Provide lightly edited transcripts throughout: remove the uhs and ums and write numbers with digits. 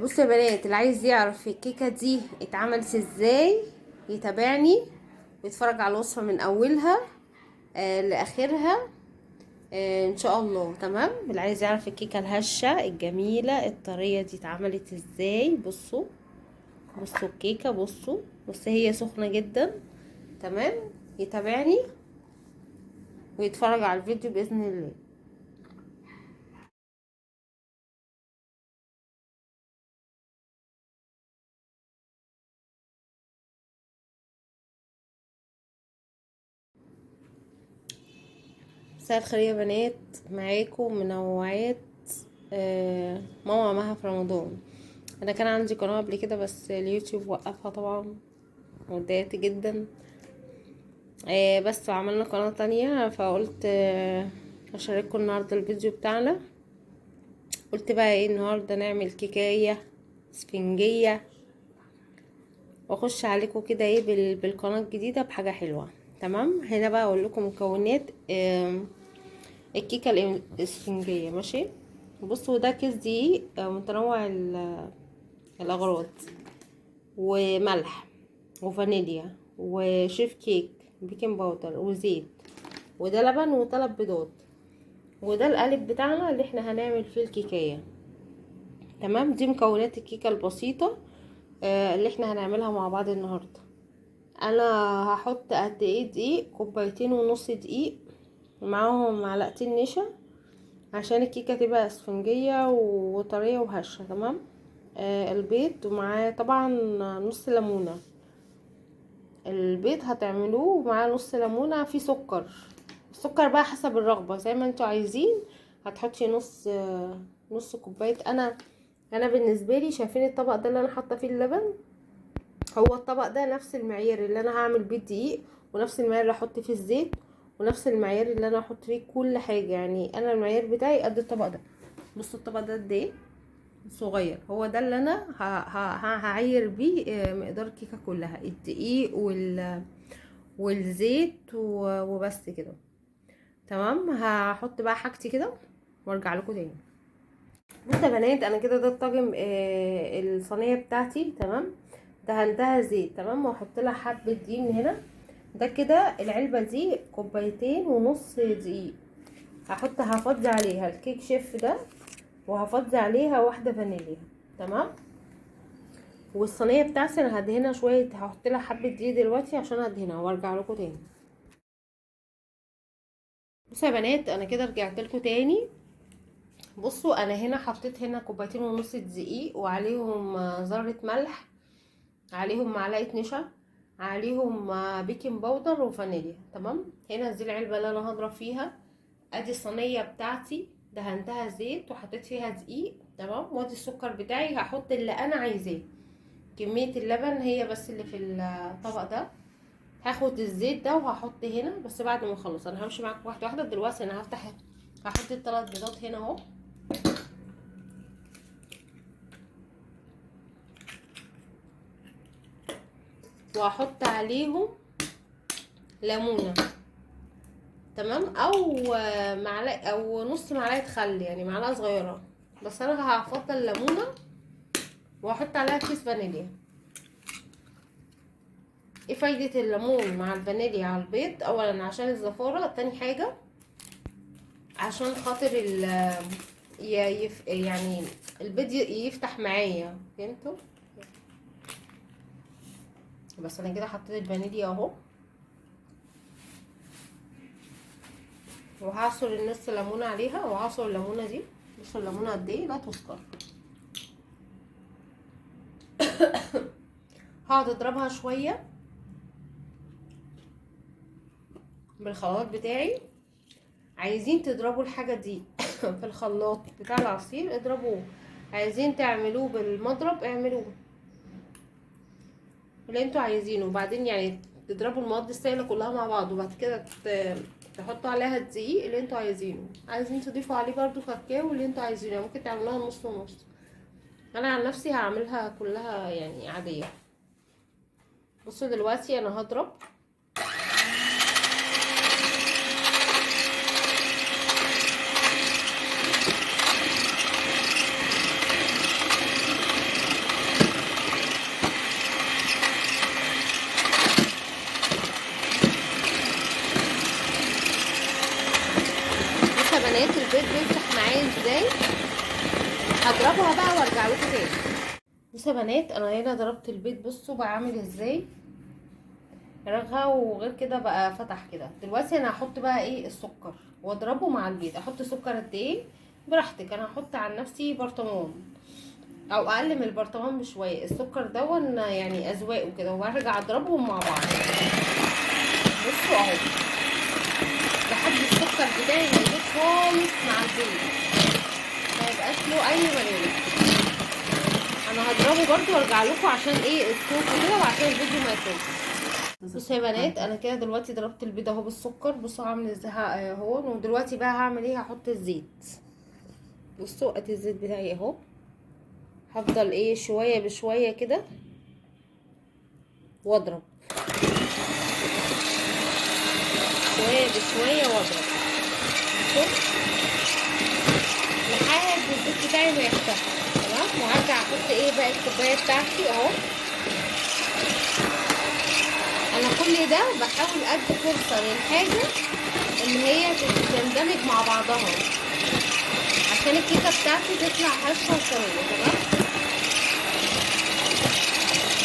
بصوا يا بنات، اللي عايز يعرف الكيكه دي اتعملت ازاي يتابعني ويتفرج على الوصفة من اولها لاخرها. ان شاء الله. تمام. اللي عايز يعرف الكيكه الهشه الجميلة الطريه دي اتعملت ازاي، بصوا بصوا الكيكه، بصوا بص هي سخنة جدا. تمام. يتابعني ويتفرج على الفيديو باذن الله. مساء الخير يا بنات، معاكم منوعات ماما مها في رمضان. انا كان عندي قناة قبل كده بس اليوتيوب وقفها طبعا واتضايقت جدا، بس عملنا قناة تانية، فقلت اشارككم النهارده الفيديو بتاعنا. قلت بقى ايه النهارده نعمل كيكايه اسفنجيه واخش عليكم كده ايه بالقناة الجديدة بحاجة حلوة. تمام. هنا بقى اقول لكم مكونات الكيكه الاسفنجيه. ماشي. بصوا ده كيس دقيق متنوع الاغراض، وملح وفانيليا وشيف كيك، baking powder، وزيت، وده لبن، وثلاث بيضات، وده القالب بتاعنا اللي احنا هنعمل فيه الكيكايه. تمام. دي مكونات الكيكه البسيطة اللي احنا هنعملها مع بعض النهارده. انا هحط قد ايه دقيق؟ كوبايتين ونص دقيق، معاهم معلقتين نشا عشان الكيكه تبقى اسفنجيه وطريه وهشه. تمام. البيض، ومعاه طبعا نص ليمونه. البيض هتعملوه ومعاه نص ليمونه في سكر. السكر بقى حسب الرغبة زي ما انتوا عايزين. هتحطي نص كوباية. انا بالنسبة لي شايفين الطبق ده اللي انا حاطه فيه اللبن، هو الطبق ده نفس المعيار اللي انا هعمل بيه الدقيق، ونفس المعيار اللي هحط فيه الزيت، ونفس المعيار اللي انا هحط فيه كل حاجة. يعني انا المعيار بتاعي قد الطبق ده. بصوا الطبق ده قد ايه صغير، هو ده اللي انا هعير بيه مقدار الكيكه كلها، الدقيق والزيت وبس كده. تمام. هحط بقى حاجتي كده وارجع لكم تاني. بصوا يا بنات، انا كده ده الطاجن، الصينية بتاعتي. تمام. دهنتها زيت. تمام. واحط لها حبه دقيق من هنا. ده كده العلبة دي كوبايتين ونص دقيق. هفضي عليها الكيك شيف ده، وهفضي عليها واحدة فانيليا. تمام. والصينيه بتاعتي انا هدهنها شوية، هحط لها حبه دقيق دلوقتي عشان ادهنها وارجع لكم تاني. بصوا يا بنات، انا كده رجعت لكم تاني. بصوا انا هنا حطيت هنا كوبايتين ونص دقيق، وعليهم ذره ملح، عليهم معلقه نشا، عليهم baking powder وفانيليا. تمام. هنا دي العلبة اللي انا هضرب فيها. ادي الصينية بتاعتي دهنتها زيت وحطيت فيها دقيق. تمام. وادي السكر بتاعي، هحط اللي انا عايزاه. كمية اللبن هي بس اللي في الطبق ده. هاخد الزيت ده وهحط هنا، بس بعد ما اخلص. انا همشي معاكم واحدة واحدة دلوقتي. انا هحط الثلاث بيضات هنا اهو. وهحط عليهم ليمونه. تمام. او معلقه او نص معلقه خل، يعني معلقه صغيرة، بس انا هفضل ليمونه. وهحط عليها كيس فانيليا. ايه فايده الليمون مع الفانيليا على البيض؟ اولا عشان الزفاره، تاني حاجة عشان خاطر يعني البيض يفتح معايا. فهمتوا؟ بس انا كده حطيت الفانيليا اهو، وهعصر النص ليمونه عليها، وهعصر الليمونه دي. بصوا الليمونه قد ايه، لا تذكر. هقعد اضربها شوية بالخلاط بتاعي. عايزين تضربوا الحاجة دي في الخلاط بتاع العصير اضربوه، عايزين تعملوه بالمضرب اعملوه، اللي انتوا عايزينه. وبعدين تضربوا المواد السائلة كلها مع بعض، وبعد كده تحطوا عليها الدقيق اللي انتوا عايزينه. عايزين تضيفوا عليه برضو كاكاو اللي انتوا عايزينه، ممكن تعملوها نص ونص. انا عن نفسي هعملها كلها عادية. بصوا دلوقتي انا هضرب. هضربها بقى وارجع لكم تاني. بصوا يا بنات انا هنا ضربت البيض، بصوا بقى عامل ازاي رغى، وغير كده بقى فتح كده. دلوقتي انا هحط بقى ايه السكر واضربه مع البيض. احط سكر قد ايه؟ براحتك، انا هحط عن نفسي برطمان او اقل من البرطمان بشوية. السكر دون يعني اذواق وكده، وهرجع اضربهم مع بعض. بصوا اهو لحد السكر بتاعي ما يدوب خالص مع البيض، ما يبقاش له اي ملامح. انا هضربه برده وارجع لكم عشان ايه الصوت كده وعشان الفيديو ما يطولش. بصوا يا بنات انا كده دلوقتي ضربت البيض اهو بالسكر، بصوا عامل ازاي اهو. ودلوقتي بقى هعمل ايه؟ هحط الزيت. بصوا ادي الزيت بتاعي اهو، هفضل ايه شوية بشوية كده واضرب شوية بشوية واضرب لحد الزيت بتاعي ما يختفي. تمام. وهرجع احط ايه بقى الكوباية بتاعتي اهو. انا كل ده بحاول ادي فرصة للحاجة ان هي تندمج مع بعضها عشان الكيكه بتاعتي تطلع هشه وطريه. تمام.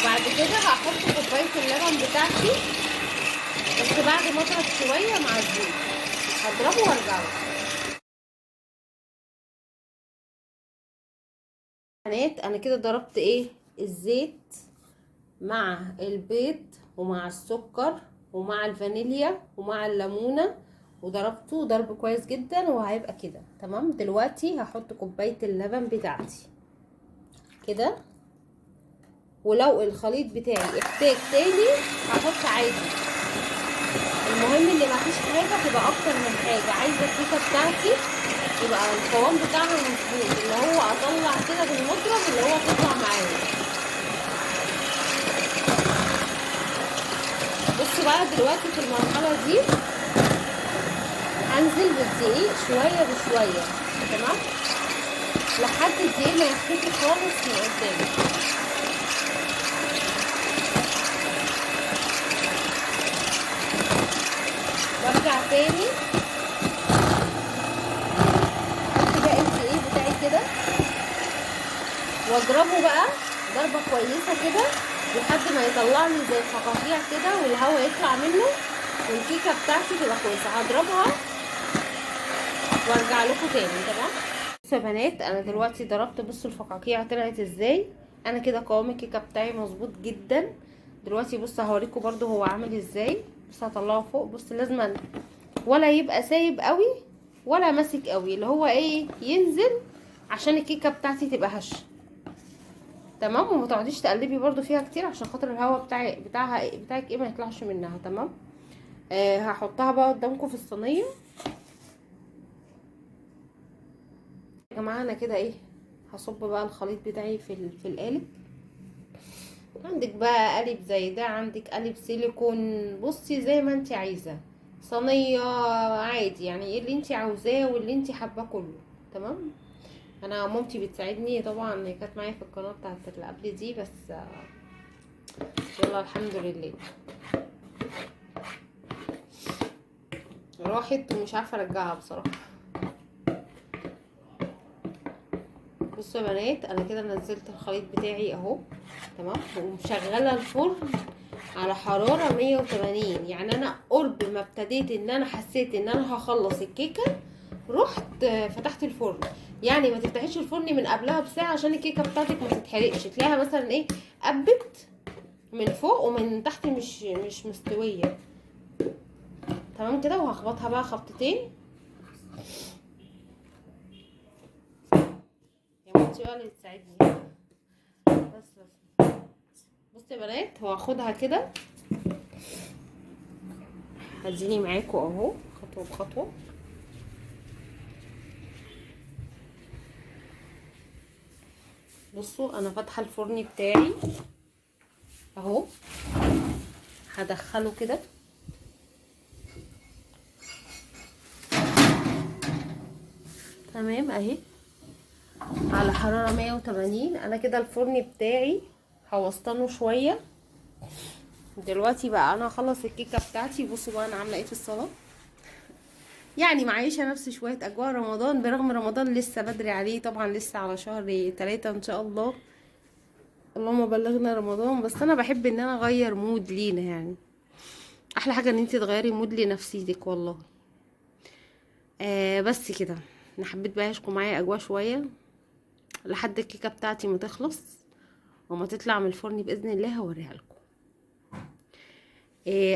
وبعد كده هحط كوباية اللبن بتاعتي، بس بعد ما اضرب شوية مع الزيت. هضربه وارجعه. بنات انا كده ضربت ايه الزيت مع البيض ومع السكر ومع الفانيليا ومع الليمونه، وضربته ضرب كويس جدا وهيبقى كده. تمام. دلوقتي هحط كوباية اللبن بتاعتي كده، ولو الخليط بتاعي احتاج تاني هحط عادي. المهم ان مفيش حاجة تبقى اكتر من حاجة، عايزه الكيكه بتاعتي يبقى القوام بتاعها مظبوط، اللي هو اطلع كده بالمضرب اللي هو تطلع معايا. بصوا بقى دلوقتي في المرحلة دي هنزل بالدقيق شوية بشوية. تمام. لحد الدقيق ما يختفي خالص من قدامي. وارجع تاني احط باقي الدقيق بتاعي كده واضربه بقى ضربه كويسة كده لحد ما يطلع لي زي فقاقيع كده والهواء يطلع منه والكيكه بتاعتي تبقى كويسة. هضربها وارجع لكم تاني. تمام. بصوا يا بنات انا دلوقتي ضربت، بصوا الفقاقيع طلعت ازاي. انا كده قوام الكيكه بتاعي مظبوط جدا. دلوقتي بصوا هوريكم برده هو عامل ازاي. بصوا هطلعه فوق. بصوا لازم ولا يبقى سايب قوي ولا ماسك قوي، اللي هو ايه ينزل عشان الكيكه بتاعتي تبقى هشه. تمام. وما تقعديش تقلبي برده فيها كتير عشان خاطر الهواء بتاعك ايه ما يطلعش منها. تمام. هحطها بقى قدامكم في الصينية يا جماعة. انا كده ايه هصب بقى الخليط بتاعي في القالب. عندك بقى قالب زي ده، عندك قالب سيليكون، بصي زي ما انت عايزه، صينية عادي، يعني ايه اللي انت عاوزاه واللي انت حاباه كله. تمام. انا مامتي بتساعدني طبعا، هي كانت معايا في القناة بتاعت اللي قبل دي، بس يلا الحمد لله راحت ومش عارفه ارجعها بصراحة. بصوا يا بنات انا كده نزلت الخليط بتاعي اهو. تمام. ومشغله الفرن على حرارة 180. يعني انا قرب ما ابتديت ان انا حسيت ان انا هخلص الكيكه رحت فتحت الفرن. يعني ما تفتحيش الفرن من قبلها بساعة عشان الكيكه بتاعتك ما تتحرقش، تلاقيها مثلا ايه قبت من فوق ومن تحت مش مستوية. تمام كده. وهخبطها بقى خبطتين يا مامتي بقى اللي بتساعدني. بس بصوا يا بنات وهاخدها كده، هديني معاكم اهو خطوة بخطوة. بصوا انا فاتحة الفرن بتاعي اهو، هدخله كده. تمام اهي على حرارة 180. انا كده الفرن بتاعي هوسطنه شوية. دلوقتي بقى انا هخلص الكيكه بتاعتي. بصوا بقى انا عامله ايه في الصاله. يعني معيشة نفسي شوية اجواء رمضان، برغم رمضان لسه بدري عليه طبعا، لسه على شهر 3 ان شاء الله، اللهم بلغنا رمضان. بس انا بحب ان انا اغير mood لينا، يعني احلى حاجة ان انتي تغيري mood لنفسيتك والله. بس كده انا حبيت بقى اشكو معايا اجواء شوية لحد الكيكه بتاعتي ما تخلص وما تطلع من الفرن باذن الله هوريها لكم.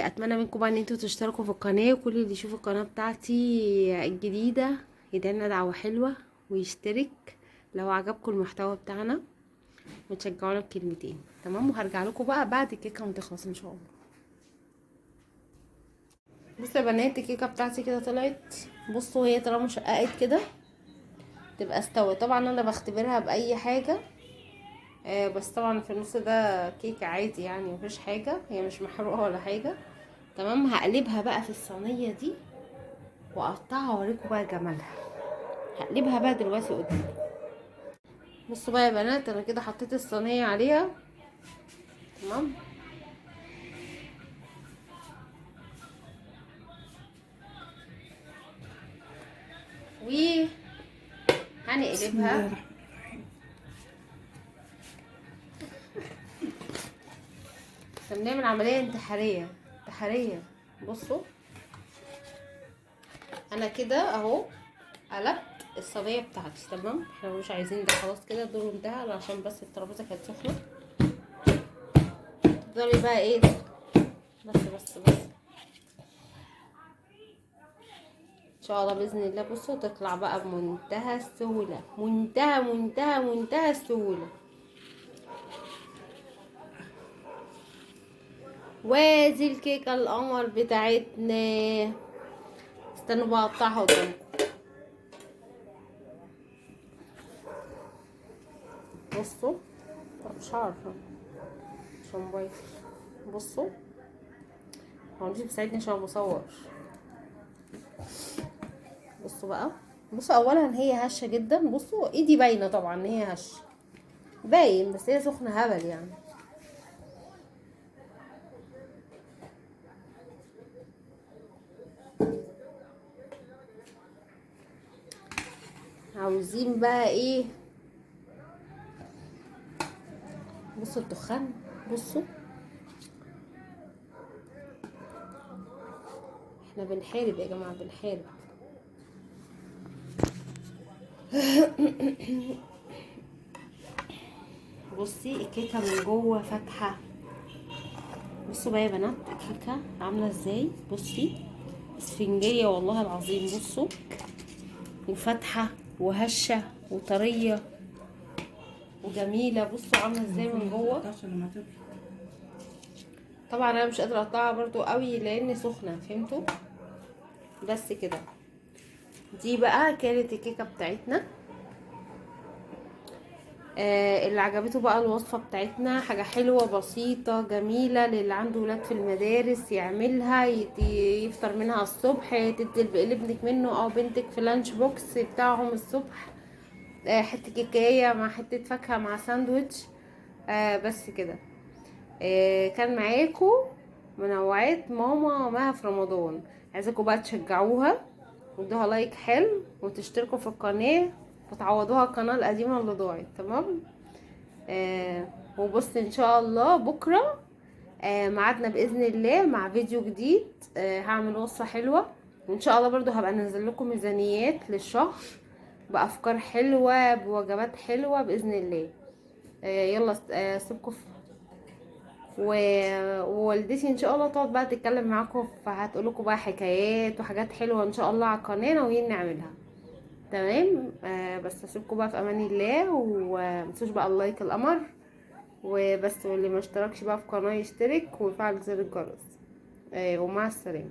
اتمنى منكم بقى ان انتوا تشتركوا في القناة، وكل اللي يشوف القناة بتاعتي الجديدة يدعي دعوه حلوة ويشترك لو عجبكم المحتوى بتاعنا، وتشجعونا بكلمتين. تمام، وهرجع لكم بقى بعد الكيكه ما تخلص ان شاء الله. بصوا يا بنات الكيكه بتاعتي كده طلعت، بصوا هي طالما شققت كده تبقى استوت. طبعا انا بختبرها باي حاجة، بس طبعا في النص ده كيك عادي يعني مفيش حاجة، هي مش محروقة ولا حاجة. تمام، هقلبها بقى في الصينية دي واقطعها واوريكم بقى جمالها. هقلبها بقى دلوقتي قدامكم. بصوا بقى يا بنات انا كده حطيت الصينية عليها. تمام، و هنقلبها. احنا بنعمل عملية انتحارية انتحارية. بصوا انا كده اهو قلبت الصينية بتاعتي. تمام، احنا مش عايزين ده خلاص كده الدور انتهى، عشان بس الترابيزة كانت سخنة. تفضلي بقى ايه بس بس بس ان شاء الله باذن الله. بصوا تطلع بقى بمنتهى السهولة، منتهى منتهى منتهى السهولة. وادي الكيكه القمر بتاعتنا. استنوا بقى اقطعها قدامكم. بصوا مش عارفه عشان موبايل. بصوا هو مش بيساعدني عشان بصور. بصوا بقى، بصوا اولا هي هشه جدا. بصوا ايدي باينة طبعا ان هي هشه، باين، بس هي سخنة هبل يعني. عاوزين بقى ايه؟ بصوا الدخان، بصوا احنا بنحارب يا جماعة، بنحارب. بصي الكيكه من جوه فاتحة. بصوا بقى يا بنات الكيكه عامله ازاي. بصي اسفنجيه والله العظيم. بصوا وفاتحه وهشه وطريه وجميلة. بصوا عامله ازاي من جوه. طبعا انا مش قادرة اقطعها برضو قوي لان سخنة، فهمتوا؟ بس كده دي بقى كانت الكيكه بتاعتنا. اللي عجبته بقى الوصفة بتاعتنا، حاجة حلوة بسيطة جميلة للي عنده ولاد في المدارس يعملها، يفطر منها الصبح، تدي لابنك منه او بنتك في lunch box بتاعهم الصبح. حتة كيكايه مع حتة فاكهة مع ساندويتش. بس كده. كان معاكم منوعات ماما مها في رمضان. عايزاكم بقى تشجعوها وادوها like حلو وتشتركوا في القناة وتعوضوها القناة القديمة اللي ضاعت. تمام. وبص ان شاء الله بكره ميعادنا باذن الله مع فيديو جديد. هعمل وصفه حلوة وان شاء الله برضو هبقى انزل لكم ميزانيات للشهر بافكار حلوة بوجبات حلوة باذن الله. يلا اسيبكم ووالدتي ان شاء الله تقعد بقى تتكلم معاكم، فهتقول لكم بقى حكايات وحاجات حلوة ان شاء الله على القناة ناويين نعملها. تمام. بس اسيبكم بقى في امان الله، ومتنسوش بقى ال like القمر وبس، واللي ما اشتركش بقى في القناة يشترك ويفعل زر الجرس. ومع السلامة.